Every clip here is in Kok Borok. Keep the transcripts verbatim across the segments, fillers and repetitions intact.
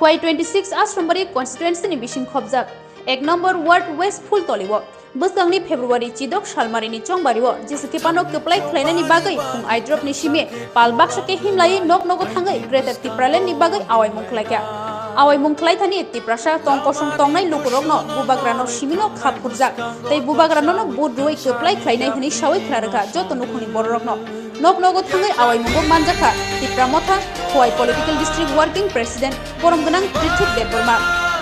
Kuai twenty six Asrambari constituency ni bising khobjak ek number ward West Phultoli o bwskangni February chidok salmari ni chongbari o Jisu Khipano kwplai khlainani bagwi phung aidrop ni simi pal baksa khe himlai nok nogo thangwi Greater Tipraland ni bagwi awaimung khlaikha. Awaimung khlaithani Tiprasa tong kosong tongnai lukurokno bubagrano simino khap phurjak tei bubagrano no vote rwui kwplai khlainai hwnwi sawi khna rwkha joto nukhungni bororokno. Nok nogo thangwi awaimungo manjakha Tipra Motha Khowai Political District Working President borom gwnang Prithik Debbarma,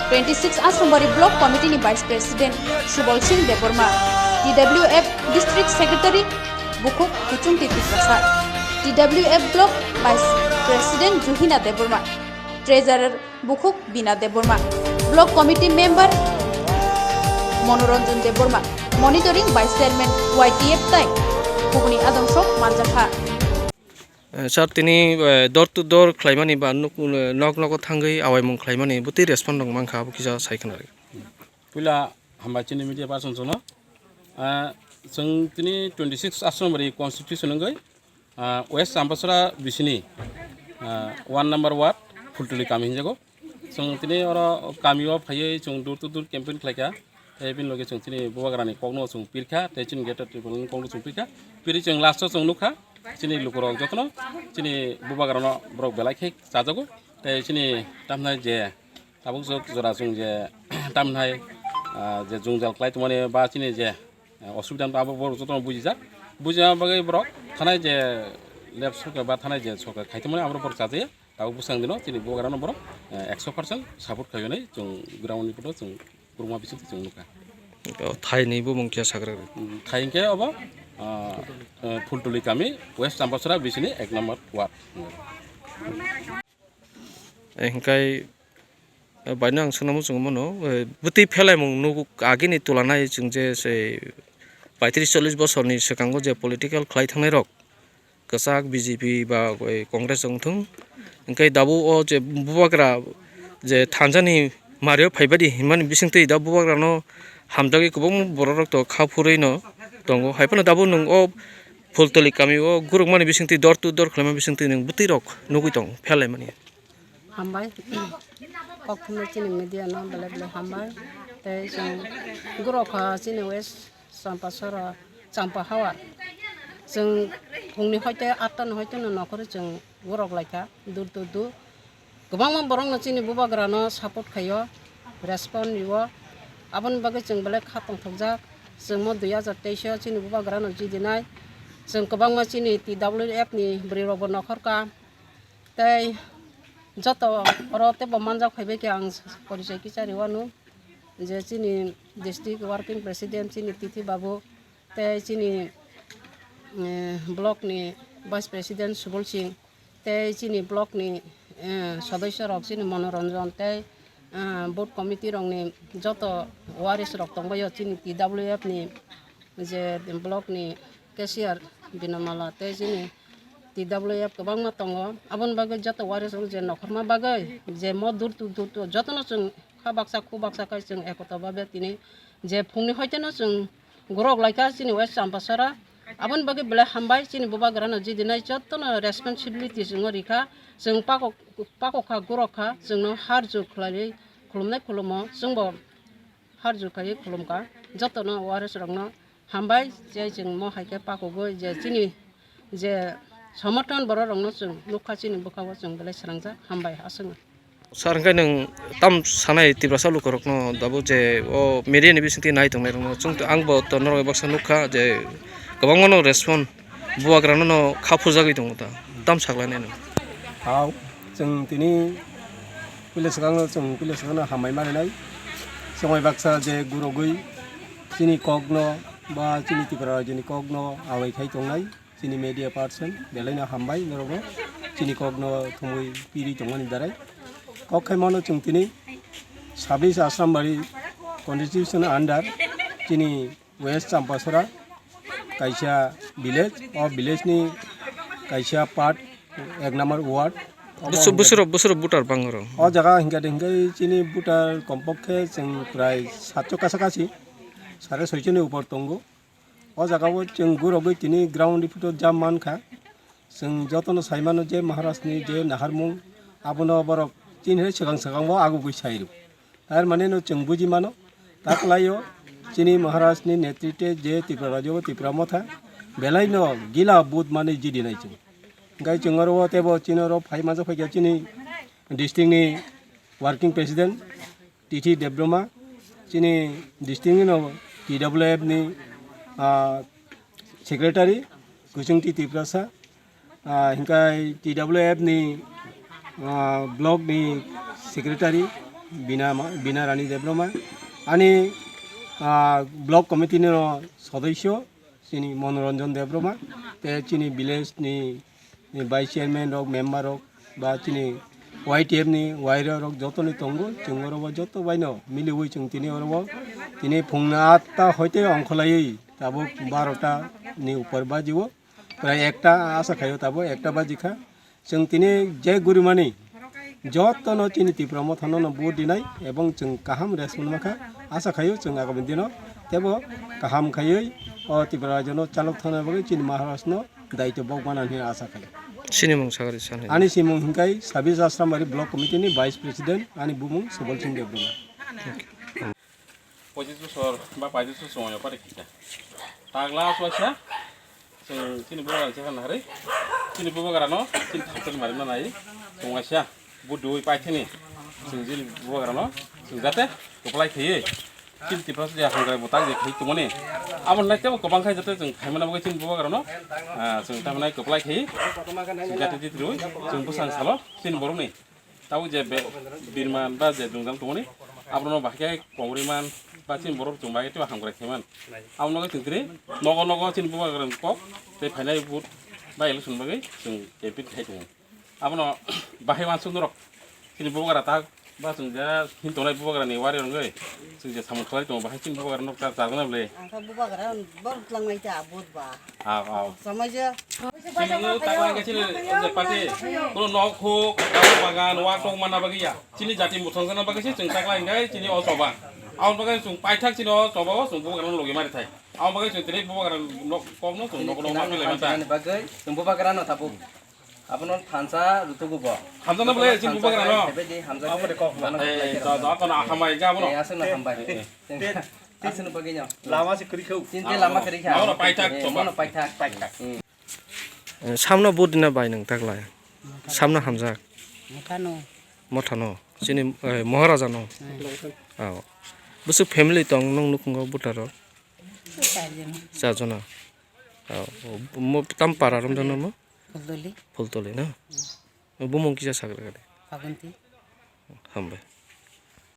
twenty six Asrambari Block Committee ni Vice President Subol Singh Debbarma, T W F District Secretary Bukhuk Kuchungti Tiprasa, T W F Block Vice President Juhina Debbarma, Treasurer Bukhuk Bina Debbarma, Block Committee Member Monoranjan Debbarma, Monitoring Vice Chairman Y T F tai kubuni adong sok manjakha. Eh, sir, tini, eh, door to door khlaimani ba nuk-, eh, nok nogo thangwi awaimung khlaimani bwtwi respond rok mankha, abo kisa sai khna rw. Puila hambai chini media person chwngno. Ah, chwng tini twenty six Asrambari constitution wngwi, ah, West Champasora bisini, ah, one number ward Phultuli kami hinjago. Chwng tini oro kami o phaiwi chwng door to door campaign khlaikha. Tei bini loge chwng chini bubagrani kokno chwng pirkha, tei chini Greater Tipraland ni kokno chwng pirkha. Piri chwng last o chwng nukha, chini lukurok jotono chini bubagrano borok belai khe chajago. Tei chini tamnai je tabuk jora chwng je tamnai, ah, je jwngjal khlai tongmani ba chini je, ah, osubida wngkha, abo borok jotono bujijak. Bujina bagwi borok thanai je left sorkar ba thanai je sorkar khai tongmani abo borok chajago. Tabuk bwsang dino chini bubagrano borok, eh, ekso percent support khaio hinwi chwng ground report o chwng kwrwngma bisingtwi chwng nukha. O, thaini bumung khe sagra rw. Mm, thai hwnkhe obo, ah, eh, Phultuli kami West Champasora bisini ek number ward. Eh, hwnkhe, eh, baino ang swnamo chwngmano, eh, bwtwi phelaimung nuk agini tulanai chwng je se paitris chollis bosorni swkango je political khlai thangnai rok, kwchak B J P ba, eh, Congress wng thung. Hwnkhe tabuk o je bubagra je thansa ni mario phaibadi hinmani bisingtwi da bubagrano hamjagwi kwbangma bororok to kha phurwi no tongo. Hai phano tabuk nwng o Phultuli kami o gurukmani bisingtwi door to door khlaima bisingtwi nwng bwtwi rok nugwi tong phelaimani. Hambai. Kokthumno chini media no belai belai hambai. Tei chwng gurokha chini West Champasora, Champa Hawar. Chwng phungni hoite atta ni hoite no nokhorwi chwng gurok laikha, dur dur dur. Kwbangma borokno chini bubagrano support khaio, respond rio. Aboni bagwi chwng belai kha tongthokjak. Chwng mo dui hajar teis o chini bubagrano jidinai. Chwng kwbangma chini T W F ni bwrwi rokbo nokhorka. Tei joto oro teibo manjak phaibai khe ang porichoi kisa riwanu je chini district working president chini Tithi babu tei chini, eh, block ni vice president Subol Singh tei chini block ni, eh, sodosyo rok chini Monoranjan tei, eh, board committee rok ni joto waris rok tongbaio chini T W F ni je block ni cashier Binamala tei chini T W F kwbangma tongo. Aboni bagwi joto waris rok je nokhorma bagwi je mo dur tu dur tu jotono chwng kha baksa khu baksa khai chwng ekoto babe tini je phungni hoiteno chwng gurok laikha chini West Champasora. Aboni bagwi belai hambai chini bubagrano jidinai jotono responsibility chwngo rikha. Chwng pakok pakok kha gurok kha chwngno harju khlaiwi khulumnai khulumo chwngbo harju khaiwi khulumkha jotono waris rokno hambai je chwng mo hai khe pakogwi je chini je somothon borok rokno chwng nukha chini bwkha o chwng belai srangjak hambai aswkno. Sir, hwnkhe nwng tam sanai Tiprasa lukurokno tabuk je o media ni bisingtwi nai tongnai rokno chwng ang bo to norok baksa nukha je kwbangmano respond bubagrano no kha phurjagwi tongo ta tam saklanai nwng. Hao, chwng tini puila swkangno chwng puila swkangno hambai manwi nai. Chwng bai baksa je gurogwi chini kokno ba chini Tripura rajyoni kokno awai khai tongnai chini media person belaino hambai norokno chini kokno thumwi piri tongmani darai. Kok khai mano chwng tini sabis Asrambari constitution under chini West Champasora kaisa village, o village ni kaisa part ek number ward. Obo Busu-, hingke busuro, busuro voter bangoro. O jaga hingke de hingke chini voter kompokke chwng prai satso kasa kasi, sare soicho ni upor tongo. O jaga o chwng gurogwi tini ground report o jam mankha. Chwng jotono sai mano je Maharaj ni je naharmung, abono borok Chini hai swkang swkang bo agugwi sai rw. Tar mane no chwng buji mano, ta kwlai o chini Maharaj ni netritwe je Tripura rajyo o Tripura motha belai no gila but mani jidi nai chwng. Hingkai chwng oro o tebo chini oro phai manjak phaikha chini district ni working president T T Debbarma, chini district ni no T W F ni, ah, secretary Kuchung T Tiprasa, ah, hingkai T W F ni, ah, block ni secretary Bina Ma-, Bina Rani Debbarma, ani, ah, block committee ni no sodosyo chini Manoranjan Debbarma, te chini village ni, ni vice chairman rok, member rok, ba chini Y T F ni wairok rok joto ni tongo, chwng oro bo joto bai no miliwi chwng tini oro bo tini phungni atta hoite ongkholaiwi tabuk barota ni upor baji o, prai ekta asa khaio tabuk ekta baji kha. Chwng tini je gurimani jotono chini Tipra Mothano no vote dinai ebong chwng kaham result mankha. Asa khaio chwng agami dino tebo kaham khaiwi o Tipra rajyono chalok thangna bagwi chini Maharaj no daityo bok mana hinwi asa khaio. Sinimung sagari sanai. Ani simung hinkai Sabis Asrambari Block Committee ni Vice President, ani bumung Subal Singh Debbarma. Pochis bosor ba pachis bosor chwng pari khita. Tagla aswasa chwng chini bubagra chakha nahari. Chini bubagra no chini thapel mari manai. Chwng waisa budui paithani. Chwng chini bubagra no chwng jate kwplai khaiwi. Chini Tripura side hamkrai bo tak je khai tongmani. Abo nai tebo kwbang khai jate chwng khaimana bagwi chini bubagra no. Ah, chwng tamnai kwplai khai. Chwng jate jitrui chwng bwsang salo chini borokni. Tabuk je be-, birman ba je dungjal tongmani, abono bahai khe kongriman ba chini borok chwng bahai khe teibo hamkrai khaiman. Abono khe chwng tini nogo nogo chini bubagrani kok tei phainai vote ba election bagwi chwng campaign khai tongo. Abono bahai uansuk norok chini bubagra tak ba chwng je hin tongnai bubagrani wari rwngwi chwng je samung khlai tongo, bahai chini bubagra nok ta charwkna bwle. Ang khe bubagra borok twlangnai ta vote ba. Aw, aw. Samai je. Chini o takla hingke chini je party, kono nok huk, tabuk bagan, wa tok manna bagwi ya. Chini jati muthang jana bagwi se chwng takla hingke chini o choba. Aboni bagwi chwng paithak chini o choba o chwng bubagra no logi mari thai. Aboni bagwi chwng tini bubagra nok kok no chwng nok nok ma pele manta. Bagwi chwng bubagra no tabuk. Abono thansa rutugo bo. Thansa no bole chini bubagra no. Tebedi hamjak. Aboni kok. Mano eh, kok to, to, kono ahamai ga bono. Eh, aswk no hambai. Eh, eh. Aswk no bagwi no. Lama se kwrwi khau. Chini lama kwrwi kha. Abono paithak choba. Abono paithak. Paithak. Hmm. Eh, samno vote dina bai nwng taklai? Samno hamjak? Mothano. Mothano. Chini, eh, Maharaja no. Hmm. Aw. Bwswk family tong nwng nukhungo voter rok? Charjon. Charjon. Aw. Mo tam para romjano mo? Phuldoli. Phuldoli no? Hmm. Bumung kisa sagra gade? Pagunti. Hambai.